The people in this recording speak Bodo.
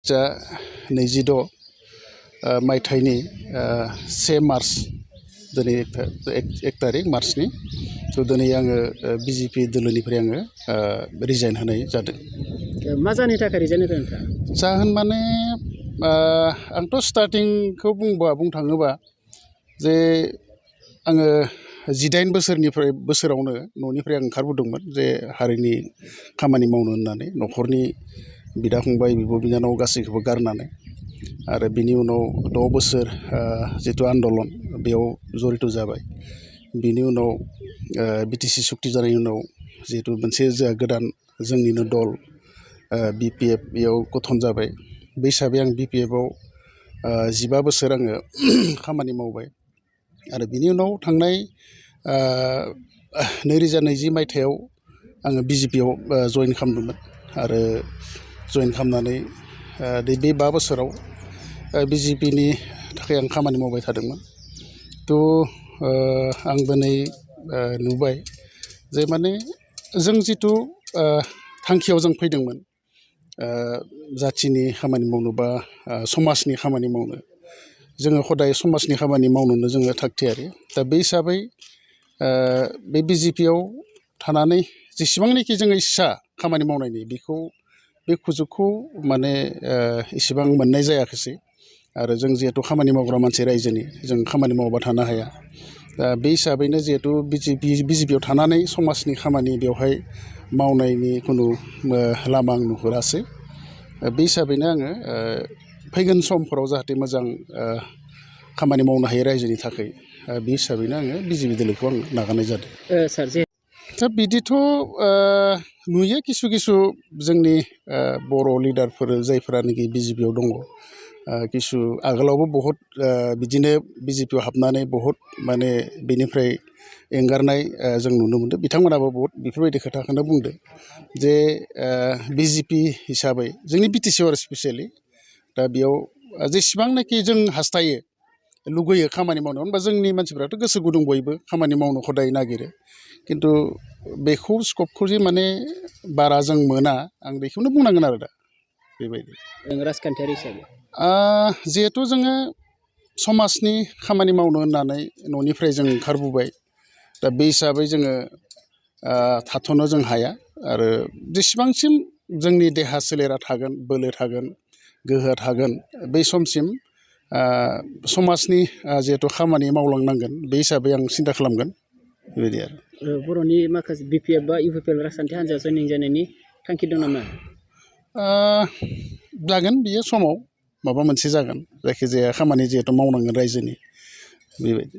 जा 26 मायथाइनि 1 मार्च दिनै 1 तारिख मार्चनि थ' दिनै आङो बिजेपि दोलोनिफ्राय आङो रिजाइन होनाय जादों। मा जाहोननि थाखाय रिजाइन होदों नोंथाङा? जाहोन माने आंथ' स्टार्टिंखौ बुंनो थाङोबा जे आङो 18 बोसोरावनो न'निफ्राय आं ओंखारबोदोंमोन जे हारिनि खामानि मावनो होननानै न'खरनि बिदा फंबाय बिब' बिनानाव गासैखौबो गारनानै आरो बिनि उनाव 6 बोसोर जितु आन्दलन बेयाव जरित जाबाय। बिनि उनाव बिटिसि सुक्ति जानायनि उनाव जिहेतु मोनसे जोंहा गोदान जोंनिनो दल बिपिएफ बेयाव गठन जाबाय। बे हिसाबै आं बिपिएफआव 15 बोसोर आङो खामानि मावबाय आरो बिनि उनाव थांनाय 2020 मायथाइयाव आङो बिजेपिआव जइन खालामदोंमोन आरो जइन खालामनानै बे 5 बोसोराव बिजेपिनि थाखाय आं खामानि मावबाय थादोंमोन। थ' आं दिनै नुबाय जे माने जों जितु थांखियाव जों फैदोंमोन जाथिनि खामानि मावनो बा समाजनि खामानि मावनो जोङो हदाय समाजनि खामानि मावनोनो जोङो थागथियारि। दा बे हिसाबै बे बिजेपिआव थानानै जेसेबांनाखि जोङो इस्सा खामानि मावनायनि बे सुजुगखौ माने इसेबां मोननाय जायाखिसै आरो जों जिहेतु खामानि मावग्रा मानसि रायजोनि जों खामानि मावबा थानो हाया। दा बे हिसाबैनो जिहेतु बिजेपिआव थानानै समाजनि खामानि बेवहाय मावनायनि खुनु लामा आं नुहुरासै। बे हिसाबैनो आङो फैगोन समफोराव जाहाथे मोजां खामानि मावनो हायो रायजोनि थाखाय बे हिसाबैनो आङो बिजेपि दोलोखौ आं नागारनाय जादों। दा बिदिथ' नुयो किसु जोंनि बर' लिडारफोर जायफोरानोखि बिजेपिआव दङ किसु आगोलावबो बहुद बिदिनो बिजेपिआव हाबनानै बहुद माने बेनिफ्राय एंगारनाय जों नुनो मोनदों। बिथांमोनाबो बहुद बेफोरबायदि खोथाखौनो बुंदों जे बिजेपि हिसाबै जोंनि बिटिसिआव आरो स्पेसियेलि दा बेयाव जेसेबांनाखि जों हास्थायो लुगैयो खामानि मावनो होनबा जोंनि मानसिफ्राथ' गोसो गुदुं बयबो खामानि मावनो हदाय नागिरो खिन्थु बेखौ स्कपखौ जे माने बारा जों मोना आं बेखौनो बुंनांगोन आरो दा बेबायदि। राजखान्थियारि हिसाबै जिहेथु जोङो समाजनि खामानि मावनो होननानै न'निफ्राय जों ओंखारबोबाय दा बे हिसाबै जोङो थाथ'नो जों हाया आरो जेसेबांसिम जोंनि देहा सोलेरा थागोन बोलो थागोन गोहोआ थागोन बै समसिम समाजनि जिहेथु खामानि मावलांनांगोन बे हिसाबै आं सिन्था खालामगोन बेबायदि आरो। बर'नि माखासे बिपिएफ बा इउपिपिएल राजखान्थि हान्जायाव जयनिं जानायनि थांखि दं नामा? जागोन बियो समाव माबा मोनसे जागोन जायखिजाया खामानि जिहेथु मावनांगोन रायजोनि बेबायदि।